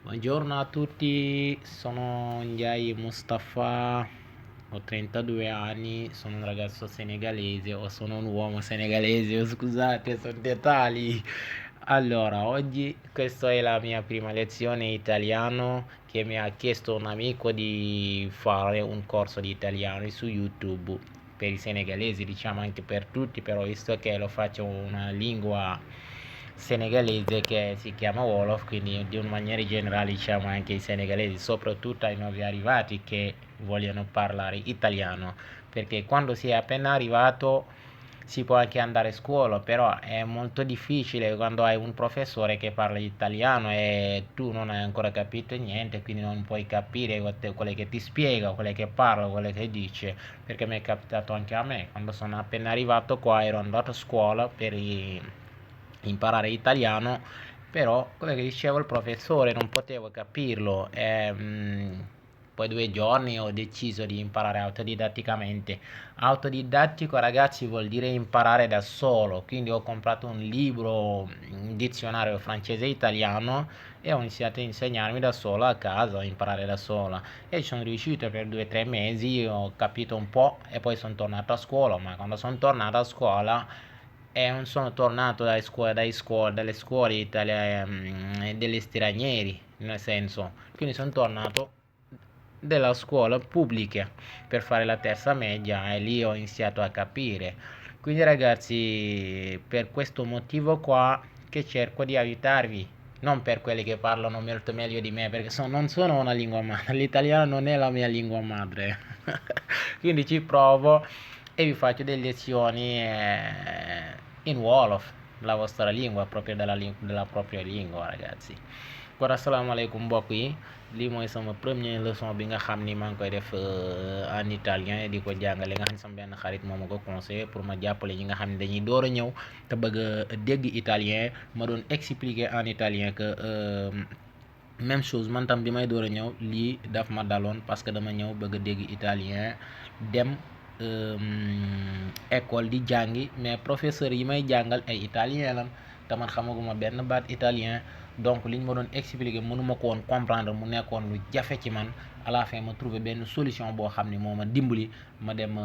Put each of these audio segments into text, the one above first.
Buongiorno a tutti, sono Ndiaye Mustafa, ho 32 anni, sono un ragazzo senegalese o sono un uomo senegalese, scusate, sono dettagli. Allora, oggi questa è la mia prima lezione italiano che mi ha chiesto un amico di fare un corso di italiano su YouTube per i senegalesi, diciamo anche per tutti, però visto che lo faccio una lingua senegalese che si chiama Wolof, quindi di una maniera generale diciamo anche i senegalesi, soprattutto ai nuovi arrivati che vogliono parlare italiano, perché quando si è appena arrivato si può anche andare a scuola, però è molto difficile quando hai un professore che parla italiano e tu non hai ancora capito niente, quindi non puoi capire quello che ti spiega, quello che parla, quello che dice, perché mi è capitato anche a me, quando sono appena arrivato qua ero andato a scuola per imparare italiano, però quello che diceva il professore non potevo capirlo poi 2 giorni ho deciso di imparare autodidatticamente. Autodidattico, ragazzi, vuol dire imparare da solo, quindi ho comprato un libro, un dizionario francese e italiano e ho iniziato a insegnarmi da solo a casa, a imparare da sola e ci sono riuscito per 2 o 3 mesi, ho capito un po' e poi sono tornato a scuola, ma quando sono tornato a scuola e non sono tornato dalle scuole degli stranieri, nel senso, quindi sono tornato della scuola pubblica per fare la terza media e lì ho iniziato a capire. Quindi ragazzi, per questo motivo qua che cerco di aiutarvi, non per quelli che parlano molto meglio di me, perché non sono una lingua madre, l'italiano non è la mia lingua madre. Quindi ci provo e vi faccio delle lezioni in Wolof, la vostra lingua, proprio della propria lingua, ragazzi. Kon asalaamaaleykum mbokk yi lii mooy sama première leçon bi nga xam ni maa ngi koy def en italien di ko jàngale nga xam ne sama benn xarit moo ma ko conseillé pour ma jàppale ñi nga xam ne dañuy door a ñëw te bëgg a dégg italien ma doon expliquer en italien que même chose man tam bi may door a ñëw lii daf ma daloon parce que dama ñëw bëgg a dégg italien dem école di jàngi mais professeur yi may jàngal ay italien lan te man xamaguma benn baat italien donc liñ ma doon expliquer mënuma ko woon comprendre mu nekkoon lu jafe ci man à la fin ma trouver benn solution boo xam ni moo ma dimbali ma dem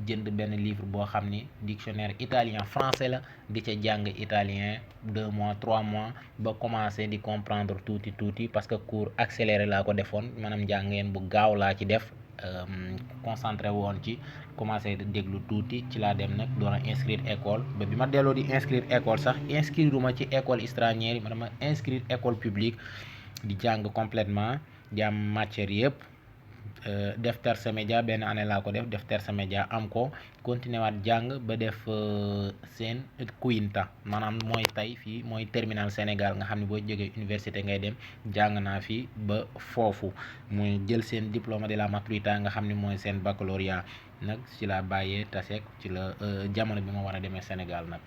jënd benn livre boo xam ni dictionnaire italien français la di ca jàng italien 2 mois 3 mois ba commencer di comprendre tuuti tuuti parce que cours accéléré laa ko defoon maanaam njàngeen bu gaaw laa ci def concentré woon ci commencé déglu tuuti ci laa dem nag doon a inscrire école ba bi ma delloo di inscrire école sax inscrire ma ci école stranière yi ma dama inscrire école publique di jàng complètement di am matière yëpp def terza media benn année laa ko def terza media am ko continuer waat jàng ba def seen quinta maanaam mooy tey fii mooy terminal Sénégal nga xam ne boo jógee université ngay dem jàng naa fi ba foofu muy jël seen diplôme de la maturità nga xam ne mooy seen baccalauréat nag ci la bàyyee taseek ci la jamono bi ma war a demee Sénégal nag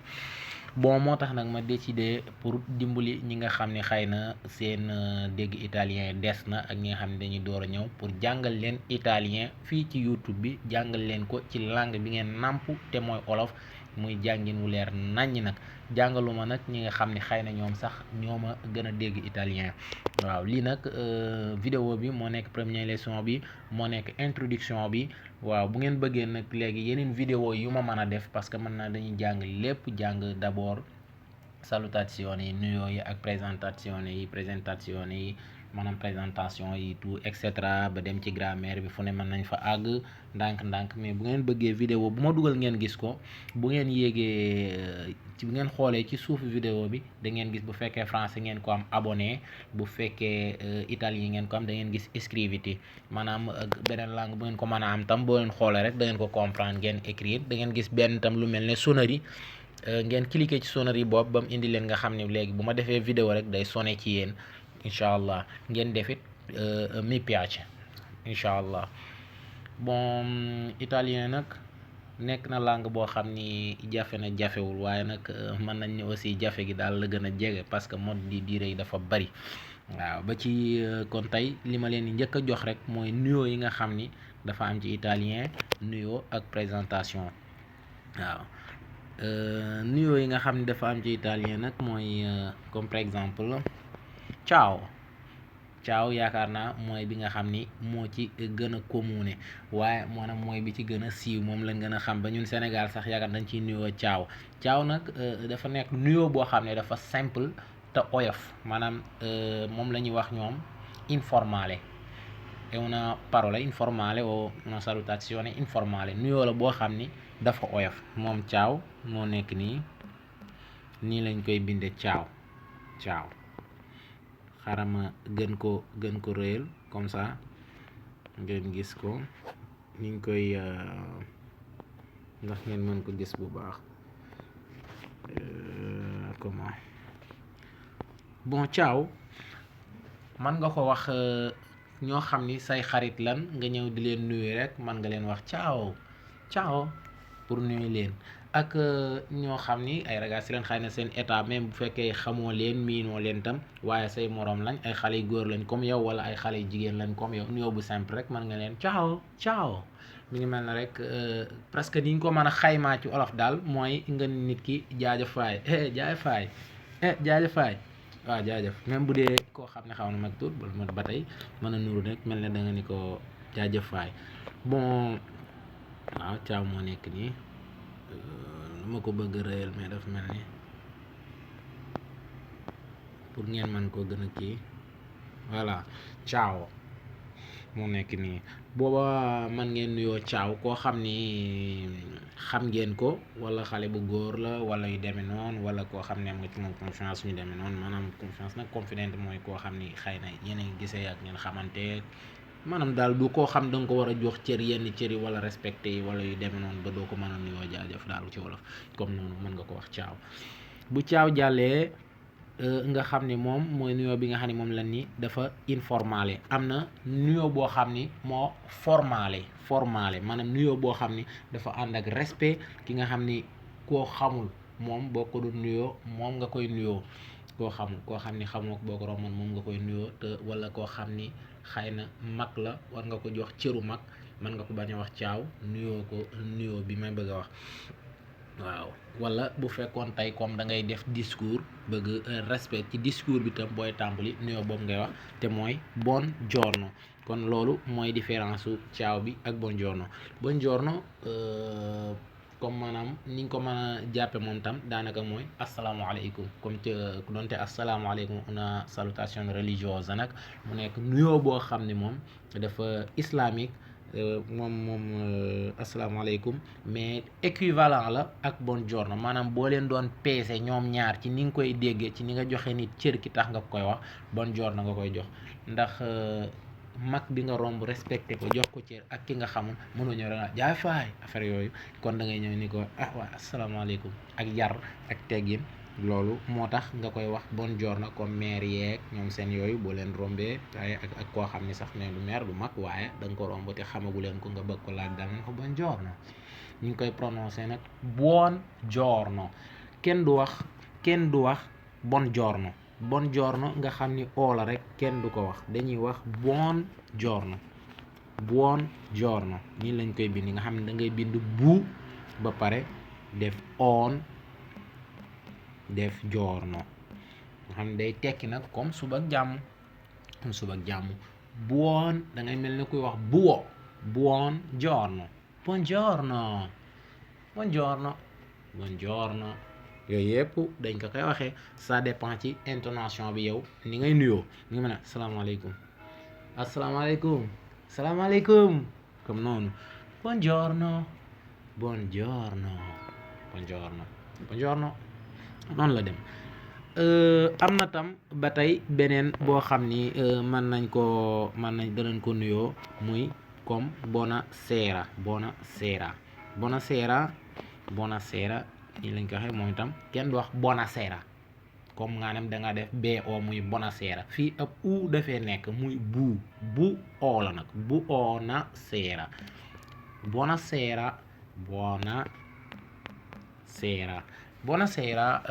bon moo tax nag ma décidé pour dimbali ñi nga xam ne xëy na seen dégg italien des na ak ñi nga xam ne dañuy door a ñëw pour jàngal leen italien fii ci YouTube bi jàngal leen ko ci langue bi ngeen nàmp te mooy olof muy jàngin wu leer naññ nag jàngaluma nag ñi nga xam ne xëy na ñoom sax ñoo ma gën a dégg italien waaw lii nag vidéo bi moo nekk première leçon bi moo nekk introduction bi waaw bu ngeen bëggee nag léegi yeneen vidéo yu ma mën a def parce que mën naa dañuy jàng lépp jàng d'abord salutation yi nuyoo yi ak présentation yi maanaam présentation yi tout et cetera ba dem ci grammaire bi fu ne mën nañ fa àgg ndànk-ndànk mais bu ngeen bëggee vidéo bu ma dugal ngeen gis ko bu ngeen yéegee ci bu ngeen xoolee ci suufu vidéo bi da ngeen gis bu fekkee français ngeen ko am abonné bu fekkee italien ngeen ko am da ngeen gis iscriviti maanaam beneen langue bu ngeen ko mën a am tam boo leen xoolee rek da ngeen ko comprendre ngeen écrire da ngeen gis benn tam lu mel ne sonnerie ngeen cliquer ci sonnerie boobu ba mu indi leen nga xam ne léegi bu ma defee vidéo rek day sonné ci yéen incha allah ngeen defit mi piace incha allah bon italien nag nekk na langue boo xam ni jafe na jafewul waaye nag mën nañ ni aussi jafe gi daal la gën a jege parce que mode di dire yi dafa bari waaw ba ci kon tey li ma leen di njëkk a jox rek mooy nuyoo yi nga xam ni dafa am ci italien nuyoo ak présentation waaw nuyoo yi nga xam ne dafa am ci italien nag mooy comme par exemple ciao ciao yaakaar naa mooy bi nga xam ni moo ci gën a communé waaye maanaam mooy bi ci gën a siiw moom lañ gën a xam ba ñun Sénégal sax yaakaar dañ ciy nuyoo ciao ciao nag dafa nekk nuyoo boo xam ne dafa simple te oyof maanaam moom la ñuy wax ñoom informale. È una parola informale o una salutazione informale nuyoo la boo xam ni dafa oyof moom ciao moo nekk nii lañ koy binde ciao ciao xaaral ma gën ko réel comme ça ngeen gis ko niñ koy ndax ngeen mën ko gis bu baax comment bon ciao man nga ko wax ñoo xam ni say xarit lan nga ñëw di leen nuyu rek man nga leen wax ciao ciao pour nuyu leen ak ñoo xam ni ay ragazzi leen xëy na seen état même bu fekkee xamoo leen miinoo leen tam waaye say moroom lañ ay xale yu góor lañ comme yow wala ay xale yu jigéen lañ comme yow nuyoo bu simple rek man nga leen ciao ciao mi ngi mel na rek presque ni ñu ko mën a xaymaa ci olof daal mooy nga nit ki jaajëfaay jaajëfaay jaajëfaay waaw jaajëf même bu dee koo xam ne xaw na mag tuut ba tey mën a nuru rek mel ne da nga ni ko jaajëfaay bon waaw ciao moo nekk nii ma ko bëgg réel mais dafa mel ni pour ngeen mën koo gën a kii voilà ciao moo nekk nii booba man ngeen nuyoo ciao koo xam ni xam ngeen ko wala xale bu góor la wala yu demee noonu wala koo xam ne am nga ci moom confiance ñu demee noonu maanaam confiance nag confident mooy koo xam ni xëy na yéen a ngi gisee ak ngeen xamante maanaam daal du koo xam da nga ko war a jox cër yenn cër yi wala respecté yi wala yu demee noonu ba doo ko mën a nuyoo jaajëf daal ci wolof comme noonu mën nga ko wax ciao bu ciao jàllee nga xam ni moom mooy nuyoo bi nga xam ni moom la ni dafa informale am na nuyoo boo xam ni moo formale maanaam nuyoo boo xam ni dafa ànd ak respect ki nga xam ni koo xamul moom boo ko doon nuyoo moom nga koy nuyoo koo xam ni xamoo ko boo ko romboon moom nga koy nuyoo te wala koo xam ni xëy na mag la war nga ko jox cëru mag mën nga ko bañ a wax ciao nuyoo ko nuyoo bi may bëgg a wax waaw wala bu fekkoon tey comme da ngay def discours bëgg respect ci discours bi tam booy tàmbali nuyoo boobu ngay wax te mooy buongiorno kon loolu mooy différence su ciao bi ak buongiorno comme maanaam ni nga ko mën a jàppe moom tam daanaka mooy asalaamaaleykum comme te doonte asalaamaaleykum una salutation religiosa nag mu nekk nuyoo boo xam ne moom dafa islamique moom asalaamaaleykum mais équivalent la ak buongiorno maanaam boo leen doon peese ñoom ñaar ci ni nga koy déggee ci ni nga joxe nit cër ki tax nga koy wax buongiorno nga koy jox ndax mag bi nga romb respecté ko jox ko cër ak ki nga xamul mënoo ñëw rek jaay faay affaire yooyu kon da ngay ñëw ni ko waa asalaamaaleykum ak yar ak teggin loolu moo tax nga koy wax buongiorno comme maire yeeg ñoom seen yooyu boo leen rombee waaye ak koo xam ni sax ne du maire du mag waaye da nga ko romb te xamagu leen ko nga bëgg ko laaj daal nga ko buongiorno ñu ngi koy prononcé nag buongiorno kenn du wax buongiorno nga xam ni oo la rek kenn du ko wax dañuy wax buongiorno nii lañ koy bind nga xam ne da ngay bind bu ba pare def on def giorno nga xam ne day tekki nag comme suba ak jàmm buon da ngay mel ni kuy wax buongiorno yooyu yëpp dañ ko koy waxee ça dépend ci intonation bi yow ni ngay nuyoo ni nga mën a asalaamaaleykum comme noonu buongiorno noonu la dem am na tam ba tey beneen boo xam ni danañ ko nuyoo muy comme buonasera nii lañ ko waxee moom itam kenn du wax buonasera comme nga nem da nga def bo muy buonasera fii ab u dafee nekk muy bu o la nag buonasera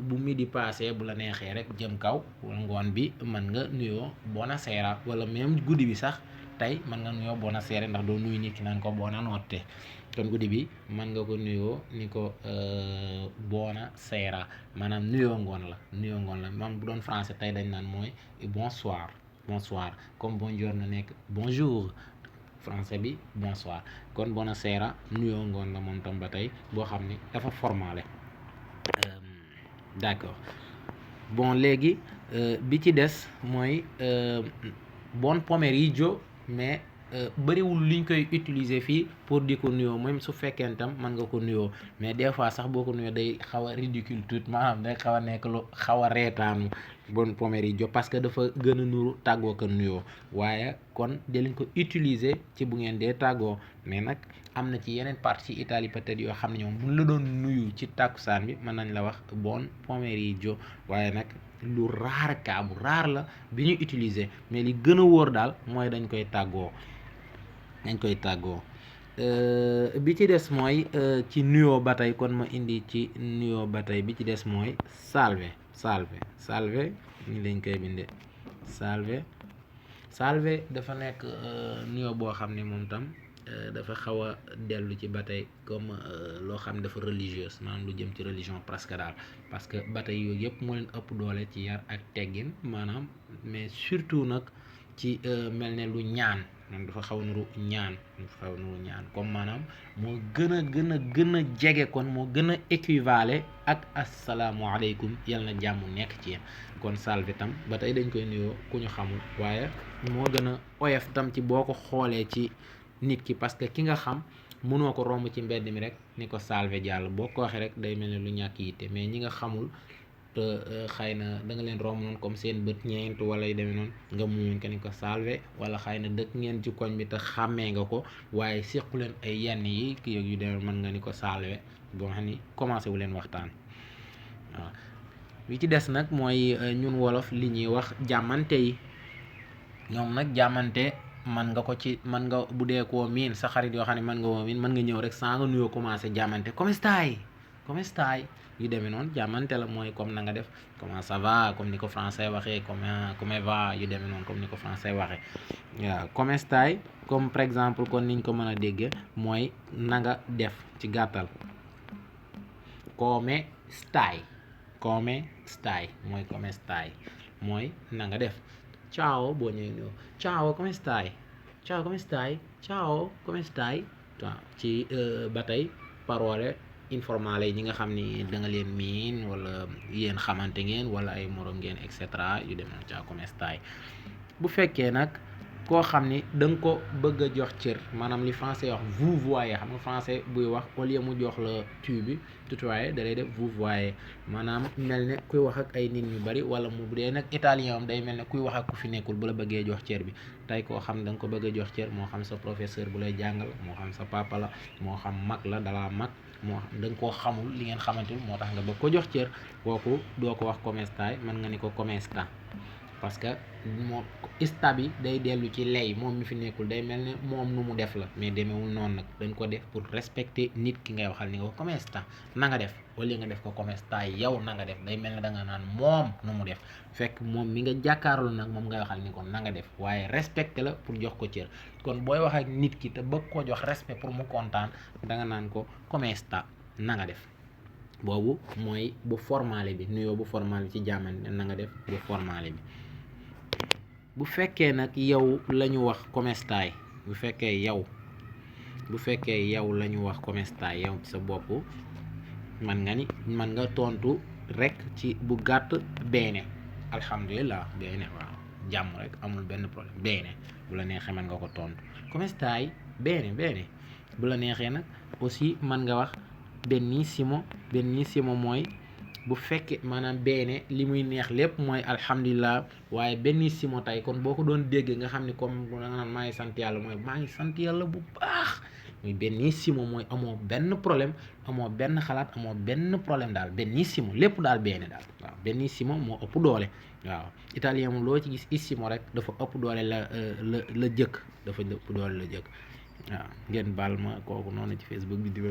bu midi passé bu la neexee rek jëm kaw wala ngoon bi mën nga nuyoo buonasera wala même guddi bi sax tey mën nga nuyoo buonasera ndax doo nuyu nit ki naan ko buonanotte kon guddi bi mën nga ko nuyoo ni ko buonasera maanaam nuyoo ngoon la man bu doon français tey dañ naan mooy bonsoir bonsoir comme buongiorno nekk bonjour français bi bonsoir kon buonasera nuyoo ngoon la moom tam ba tey boo xam ni dafa formale d'accord bon léegi bi ci des mooy buon pomeriggio mais bëriwul liñ koy utiliser fii pour di ko nuyoo même su fekkee tam mën nga ko nuyoo mais des fois sax boo ko nuyoo day xaw a ridicule tout maanaam day xaw a nekk lu xaw a reetaanu buon pomeriggio parce que dafa gën a nuru tàggoo ko nuyoo waaye kon dinañ ko utiliser ci bu ngeen dee tàggoo mais nag am na ci yeneen partie ci Italie peut-être yoo xam ne ñoom buñ la doon nuyu ci tàkkusaan bi mën nañ la wax buon pomeriggio waaye nag lu raar kaa bu raar la bi ñu utiliser mais li gën a wóor daal mooy dañ koy tàggoo bi ci des mooy ci nuyoo ba tey kon ma indi ci nuyoo ba tey bi ci des mooy salve ni lañ koy bindee salve dafa nekk nuyoo boo xam ne moom tam dafa xaw a dellu ci ba tey comme loo xam ne dafa religieuse maanaam lu jëm ci religion presque daal parce que ba tey yooyu yëpp moo leen ëpp doole ci yar ak teggin maanaam mais surtout nag ci mel ne lu ñaan moom dafa xaw a nuru ñaan comme maanaam moo gën a jege kon moo gën a équivalent ak asalaamualeykum yal na jàmm nekk ci yéen kon salve tam ba tey dañ koy nuyoo ku ñu xamul waaye moo gën a oyof tam ci boo ko xoolee ci nit ki parce que ki nga xam mënoo ko romb ci mbedd mi rek ni ko salve jàll boo ko waxee rek day mel ne lu ñàkk yitte mais ñi nga xamul te xëy na da nga leen romb noonu comme seen bët ñeent wala yu demee noonu nga muuñ ko ni ko salve wala xëy na dëkk ngeen ci koñ bi te xàmmee nga ko waaye sequ leen ay yenn yi ki yu demee mën nga ni ko salve boo xam ni commencé wu leen waxtaan waaw li ci des nag mooy ñun wolof li ñuy wax jàmmante yi ñoom nag jàmmante man nga ko ci man nga bu dee koo miin sa xarit yoo xam ne mën nga woo miin mën nga ñëw rek saa nga nuyoo commencé jàmmante come stai yu demee noonu jàmmante la mooy comme na nga def comment ça va comme ni ko français waxee come va yu demee noonu comme ni ko français waxee waaw come stai comme par exemple kon niñ ko mën a déggee mooy na nga def ci gàttal come stai mooy come stai mooy na nga def ciao boo ñëwee ñëw ciao come stai ciao come stai waaw ci ba tey parole informale yi ñi nga xam ni da nga leen miin wala yéen xamante ngeen wala ay morom ngeen et cetera yu dem noonu ciao come stai bu fekkee nag koo xam ni da nga ko bëgg a jox cër maanaam li français wax vous voyez xam nga français buy wax au lieu mu jox la tu bi tutoyer da lay def vous voyez maanaam mel ne kuy wax ak ay nit ñu bari wala mu bu dee nag italien am day mel ne kuy wax ak ku fi nekkul bu la bëggee jox cër bi tey koo xam da nga ko bëgg a jox cër moo xam sa professeur bu lay jàngal moo xam sa papa la moo xam mag la dalaa mag moo xam da nga koo xamul li ngeen xamante moo tax nga bëgg ko jox cër kooku doo ko wax come stai mën nga ni ko come sta parce que moo sta bi day dellu ci lay moom mi fi nekkul day mel ne moom nu mu def la mais demewul noonu nag dañ ko def pour respecter nit ki ngay waxal ni nga ko come sta na nga def wala nga def ko come stai yow na nga def day mel ne da nga naan moom nu mu def fekk moom mi nga jàkkaarloo nag moom ngay waxal ni ko na nga def waaye respecté la pour jox ko cër kon booy wax ak nit ki te bëgg koo jox respect pour mu kontaan da nga naan ko come sta na nga def boobu mooy bu formale bi nuyoo bu formale bi ci jàmmante na nga def bu formale bi bu fekkee nag yow la ñu wax come stai bu fekkee yow la ñu wax come stai yow ci sa bopp man nga tontu rek ci bu gàtt bene alhamdulilah bene waaw jàmm rek amul benn problème bene bu la neexee man nga ko tontu come stai bene bu la neexee nag aussi man nga wax benissimo mooy bu fekkee maanaam bene li muy neex lépp mooy alhamdulilah waaye benissimo tey kon boo ko doon dégg nga xam ni comme da nga naan maa ngi sant yàlla mooy maa ngi sant yàlla bu baax muy benissimo mooy amoo benn problème amoo benn xalaat amoo benn problème daal benissimo lépp daal bene daal waaw benissimo moo ëpp doole waaw italien moom loo ci gis issimo rek dafa ëpp doole la jëkk dafa ëpp doole la jëkk waaw ngeen baal ma kooku noonu ci Facebook bi di ma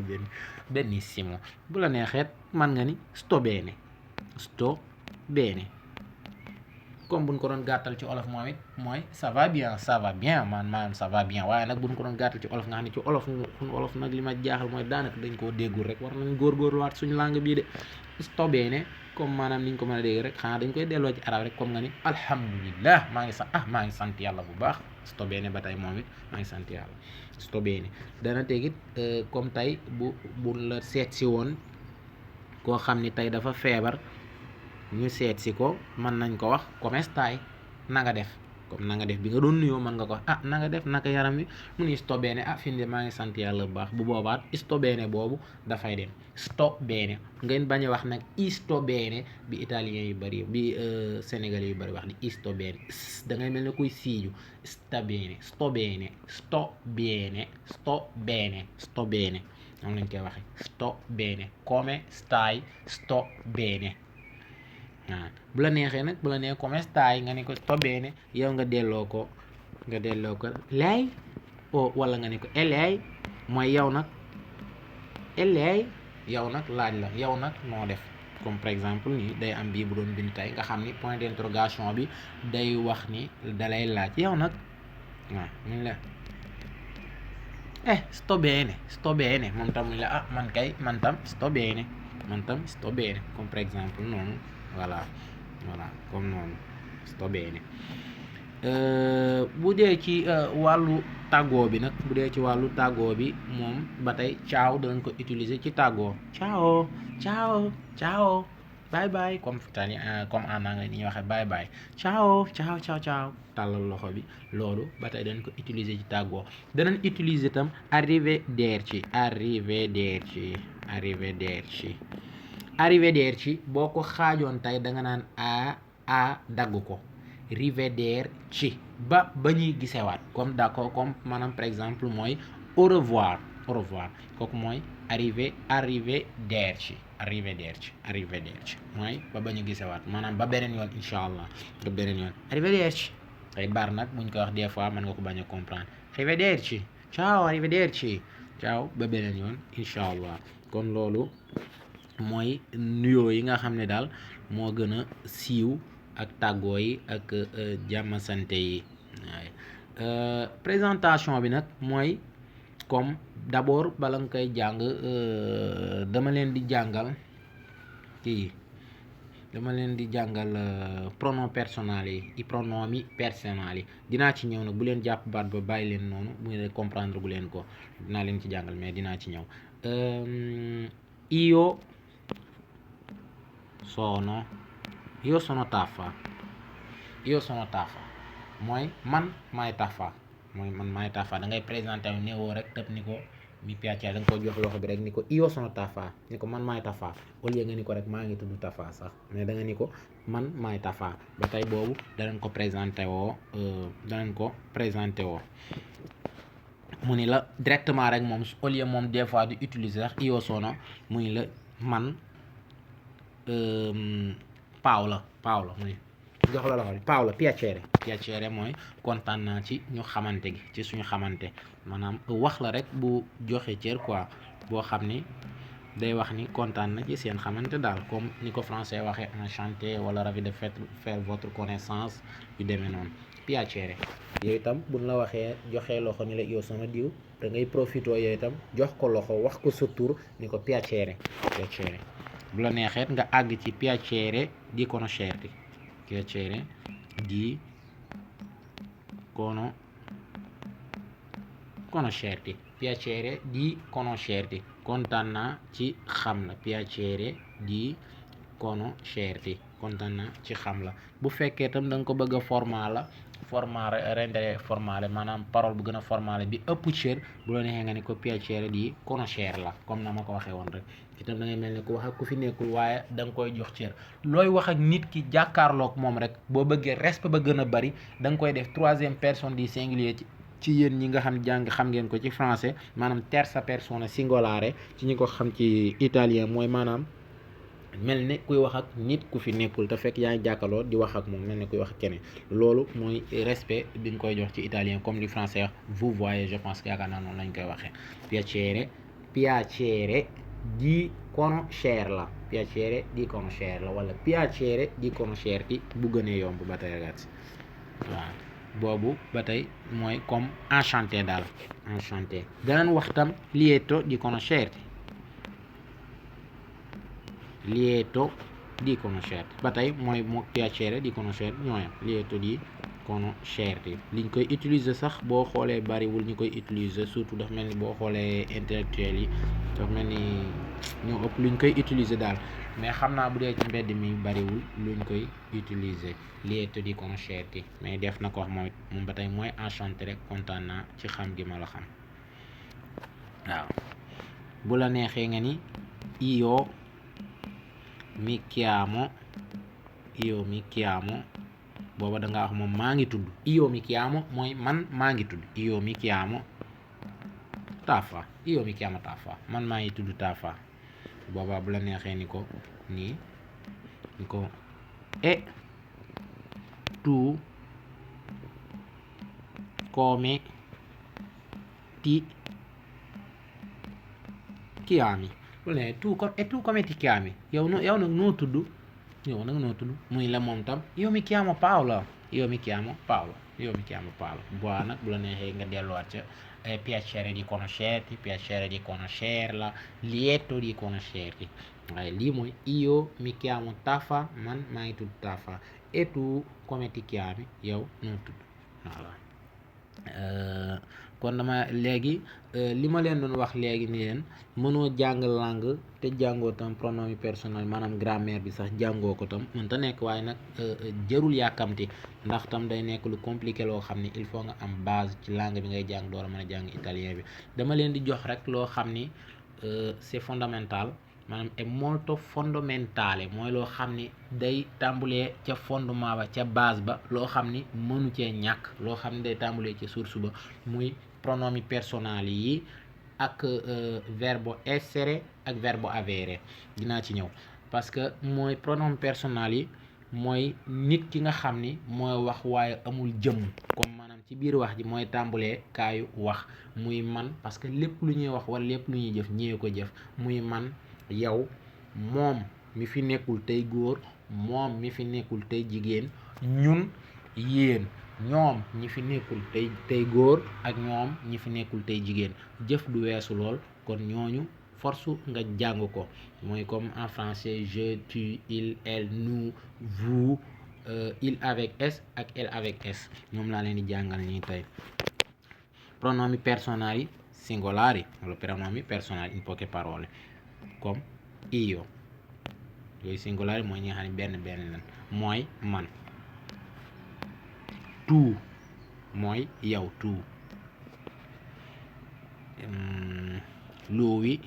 benissimo bu la neexeet man nga ni sto bene comme buñ ko doon gàttal ci olof moom it mooy ça va bien maanaam ça va bien waaye nag buñ ko doon gàttal ci olof nga xam ne ci olof nag li ma jaaxal mooy daanaka dañ koo déggul rek war nañ góorgóorluwaat suñu langue bii de sto bene comme maanaam niñ ko mën a dégg rek xanaa dañ koy delloo ci arab rek comme nga ni alhamdulillah maa ngi sant yàlla bu baax sto bene ba tey moom it maa ngi sant yàlla sto bene. dana tegit comme tey bu la seet si woon koo xam ni tey dafa feebar ñu seet si ko mën nañ ko wax come stai na nga def, comme na nga def bi nga doon nuyoo mën nga ko wax na nga def naka yaram wi mu ni sto bene fi de maa ngi sant yàlla bu baax. bu boobaat sto bene boobu dafay dem sto bene. ngeen bañ a wax nag sto bene bi italien yu bëri bi sénégalais yu bëri wax ni sto bene da ngay mel ne kuy siiju sta bene sto bene sto bene sto bene sto bene moom lañ koy waxe sto bene come stai sto bene. bu la neexee nag bu la neexee come stai nga ne ko sto bene yow nga delloo ko lei wala nga ne ko lei mooy yow nag lei yow nag laaj la yow nag noo def. comme par exemple nii day am bii bu doon bind tey nga xam ni point d'interrogation bi day wax ni dalay laaj yow nag waaw mun la sto bene moom tam la man tam sto bene comme par exemple noonu voilà comme noonu sto bene. bu dee ci wàllu tàggoo bi nag moom ba tey ciao danañ ko utiliser ci tàggoo ciao bye bye comme en anglais ni ñuy waxee bye bye ciao tàllal loxo bi loolu ba tey dañ ko utiliser ci tàggoo. danañ utiliser tam arrivederci boo ko xaajoon tey da nga naan a dagg ko arrivederci ba ñuy gisewaat comme d'accord comme maanaam par exemple mooy au revoir kooku mooy arrivederci mooy ba ñu gisewaat maanaam ba beneen yoon incha allah ba beneen yoon arrivederci ay bar nag buñ ko wax des fois mën nga ko bañ a comprendre arrivederci ciao ba beneen yoon incha allah. kon loolu mooy nuyoo yi nga xam ne daal moo gën a siiw ak tàggoo yi ak jàmm sante yi. présentation bi nag mooy comme d'abord bala nga koy jàng dama leen di jàngal pronom personnel yi i pronomi personali dinaa ci ñëw nag bu leen jàpp baat ba bàyyi leen noonu bu ngeen comprendre bu leen ko dinaa leen ci jàngal mais dinaa ci ñëw. io sono Taffa mooy man maay Taffa da ngay présenté wu néewoo rek tëb ni ko mi piace da nga ko jox loxo bi rek ni ko io sono Taffa ni ko man maay Taffa au lieu nga ni ko rek maa ngi tudd Taffa sax mais da nga ni ko man maay Taffa ba tey boobu danañ ko présenté woo mu ni la directement rek moom au lieu moom des fois di utiliser sax io sono mu ni la man Paola mu ni jox la loxo bi Paola piacere mooy kontaan naa ci ñu xamante gi ci suñu xamante maanaam wax la rek bu joxe cër quoi boo xam ni day wax ni kontaan na ci seen xamante daal comme ni ko français waxee enchanté wala ravi de faire votre connaissance yu demee noonu piacere. yooyu itam buñ la waxee joxee loxo ni la yow sama diw da ngay profité yooyu itam jox ko loxo wax ko sa tur ni ko piacere bu la neexeet nga àgg ci piacere di conoscerti kontaan naa ci xam la piacere di conoscerti kontaan naa ci xam la. bu fekkee itam da nga ko bëgg a rendere formale maanaam parole bu gën a formale bi ëpp cër bu la neexee nga ni ko piacere di conoscerla comme na ma ko waxee woon rek itam da ngay mel ni ku wax ak ku fi nekkul waaye da nga koy jox cër looy wax ak nit ki jàkkaarloog moom rek boo bëggee respect ba gën a bari da nga koy def troisième personne du singulier ci yéen ñi nga xam ngeen ko ci français maanaam terza persona singolare ci ñi ko xam ci italien mooy maanaam mel ne kuy wax ak nit ku fi nekkul te fekk yaa ngi jàkkaarloo di wax ak moom mel ne kuy wax ak keneen loolu mooy respect bi nga koy jox ci italien comme li français wax vous voyez je pense que yaakaar naa noonu lañ koy waxee piacere di conoscerla wala piacere di conoscerti bu gënee yomb ba tey ragazzi waaw boobu ba tey mooy comme enchanté daal danañ wax tam lieto di conoscerti di conoscerti ba tey mooy mo piacere di conoscerti ñooyam lieto di conoscerti liñ koy utiliser sax boo xoolee bariwul ñu koy utiliser surtout dafa mel ni boo xoolee intellectuel yi dafa mel ni ñoo ëpp luñ koy utiliser daal mais xam naa bu dee ci mbedd mi bariwul luñ koy utiliser lieto di conoscerti mais def na ko wax moom ba tey mooy enchanté rek kontaan naa ci xam gi ma la xam waaw bu la neexee nga ni io mi chiamo booba da nga wax moom maa ngi tudd io mi chiamo mooy man maa ngi tudd io mi chiamo Tafa man maa ngi tudd Tafa booba bu la neexee ni ko nii ni ko e tu come ti chiami bu la neexee tu come ti chiami yow nag noo tudd muy la moom tam io mi chiamo Paolo boo nag bu la neexee nga delluwaat ca piacere di conoscerla lieto di conoscerti waaye lii mooy io mi chiamo Tafa man maa ngi tudd Tafa e tu come ti chiami yow noo tudd voilà kon dama léegi li ma leen doon wax léegi ni leen mënoo jàng langue te jàngoo tam pronom personnel maanaam grammaire bi sax jàngoo ko tam mënta nekk waaye nag jërul yàkkamti ndax tam day nekk lu compliqué loo xam ni il faut nga am base ci langue bi ngay jàng door a mën a jàng italien bi dama leen di jox rek loo xam ni c'est fondamental maanaam è molto fondamentale mooy loo xam ni day tàmbulee ca fondement ba ca base ba loo xam ni mënu cee ñàkk loo xam ni day tàmbulee ca source ba muy pronomi personali yi ak verbo essere ak verbo avere dinaa ci ñëw parce que mooy pronomi personali yi mooy nit ki nga xam ni mooy wax waaye amul jëmm comme maanaam ci biir wax ji mooy tàmbulee kaayu wax muy man parce que lépp lu ñuy wax wala lépp lu ñuy jëf ñee ko jëf muy man yow moom mi fi nekkul tey góor moom mi fi nekkul tey jigéen ñun yéen ñoom ñi fi nekkul tey góor ak ñoom ñi fi nekkul tey jigéen jëf du weesu lool kon ñooñu force nga jàng ko mooy comme en français je, tu, il, elle, nous, vous, il avec s ak elle avec s ñoom laa leen di jàngal nii tey pronomi personali singolari wala pronomi personali in poche parole comme io yooyu singolari mooy ñi nga xam ne benn lan mooy man tu mooy yow tu lui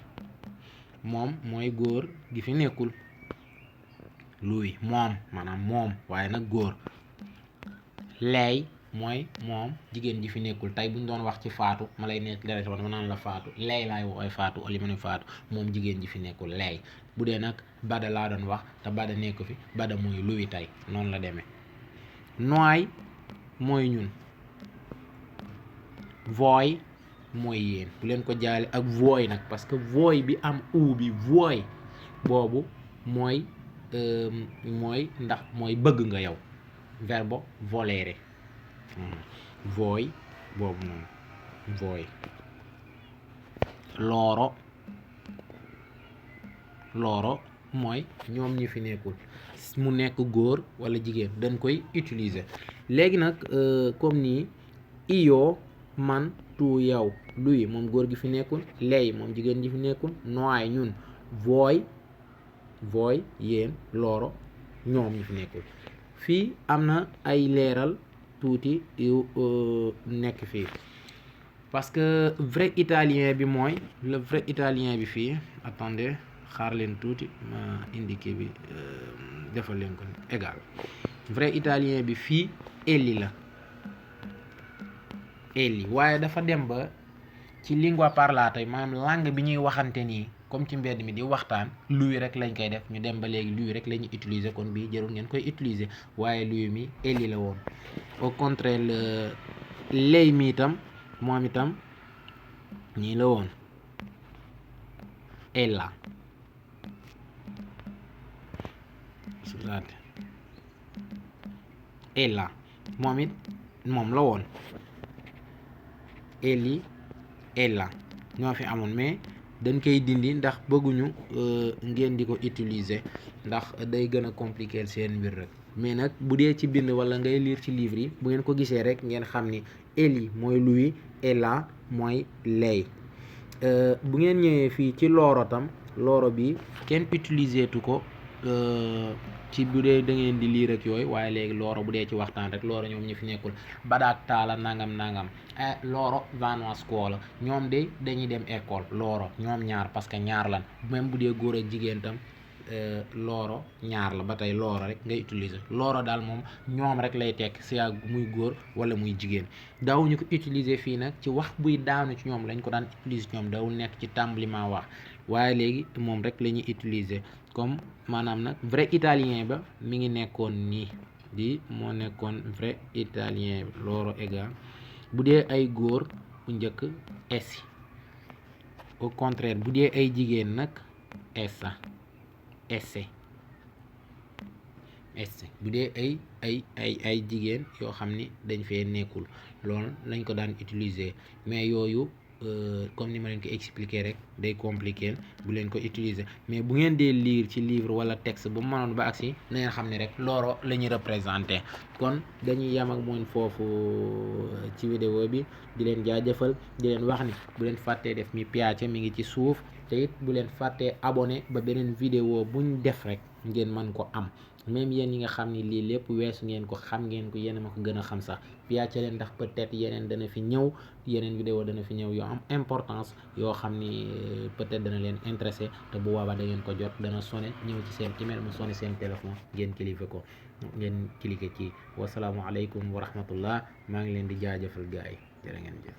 moom mooy góor gi fi nekkul lui moom maanaam moom waaye nag góor lei mooy moom jigéen ji fi nekkul tey bu ñu doon wax ci faatu ma lay nekk dara ma naan la faatu lay laay wooy faatu oli ma ne faatu moom jigéen ji fi nekkul lay bu dee nag bada laa doon wax te bada nekku fi bada mooy lui tey noonu la demee noi mooy ñun voi mooy yéen bu leen ko jaale ak voi nag parce que voi bi am u bi voi boobu mooy ndax mooy bëgg nga yow verbo volere voi boobu noonu voi loro mooy ñoom ñi fi nekkul mu nekk góor wala jigéen dañ koy utiliser léegi nag comme nii io man tu yow lui moom góor gi fi nekkul lei moom jigéen ji fi nekkul noi ñun voi yéen loro ñoom ñi fi nekkul fii am na ay leeral tuuti yu nekk fii parce que vrai italien bi mooy le vrai italien bi fii attendez xaar leen tuuti ma indiqué bi defal leen ko égal vrai italien bi fii elli la elli waaye dafa dem ba ci lingua parlata maanaam langue bi ñuy waxante nii comme ci mbedd mi di waxtaan lui rek lañ koy def ñu dem ba léegi lui rek la ñuy utiliser kon bii jarul ngeen koy utiliser waaye lui mi elli la woon au contraire lei mi itam moom itam ñii la woon ella ella moom it moom la woon elli ella ñoo fi amoon mais dañ koy dindi ndax bëgguñu ngeen di ko utiliser ndax day gën a compliquer seen mbir rek. mais nag bu dee ci bind wala ngay lire ci livre yi bu ngeen ko gisee rek ngeen xam ni Eli mooy Louis et la mooy lay. bu ngeen ñëwee fii ci looro tam looro bi kenn utiliser tu ko ci bu dee da ngeen di lire ak yooyu waaye léegi looro bu dee ci waxtaan rek looro ñoom ñu fi nekkul badaak taala nangam looro vanois scuola ñoom de dañuy dem école looro ñoom ñaar parce que ñaar lan même bu dee góor ak jigéen tam looro ñaar la ba tey looro rek ngay utiliser looro daal moom ñoom rek lay tekk si ak muy góor wala muy jigéen daawuñu ko utiliser fii nag ci wax buy daanu ci ñoom lañ ko daan utiliser ñoom daawul nekk ci tàmbalima wax waaye léegi moom rek la ñuy utiliser comme maanaam nag vrai italien ba mi ngi nekkoon nii di moo nekkoon vrai italien bi looro égal bu dee ay góor bu njëkk essi au contraire bu dee ay jigéen nag essa esse bu dee ay jigéen yoo xam ni dañ fee nekkul loolu lañ ko daan utiliser mais yooyu comme ni ma leen ko expliquer rek day compliquer bu leen ko utiliser mais bu ngeen dee lire ci livre wala texte bu mënoon ba agsi na ngeen xam ne rek looro la ñuy représenter. kon dañuy yam ak moom foofu ci vidéo bi di leen jaajëfal di leen wax ni bu leen fàttee def mi piace mi ngi ci suuf te it bu leen fàttee abonné ba beneen vidéo buñ def rek ngeen mën ko am même yéen yi nga xam ni lii lépp weesu ngeen ko xam ngeen ko yéen a ma ko gën a xam sax piace leen ndax peut-être yeneen dana fi ñëw yeneen vidéo dana fi ñëw yoo am importance yoo xam ni peut-être dana leen intéressé te bu boobaa da ngeen ko jot dana sonné ñëw ci seen email mu sonné seen téléphone ngeen cliquer ci wasalaamualeykum wa rahmatullah maa ngi leen di jaajëfal gars yi jërë ngeen jëf.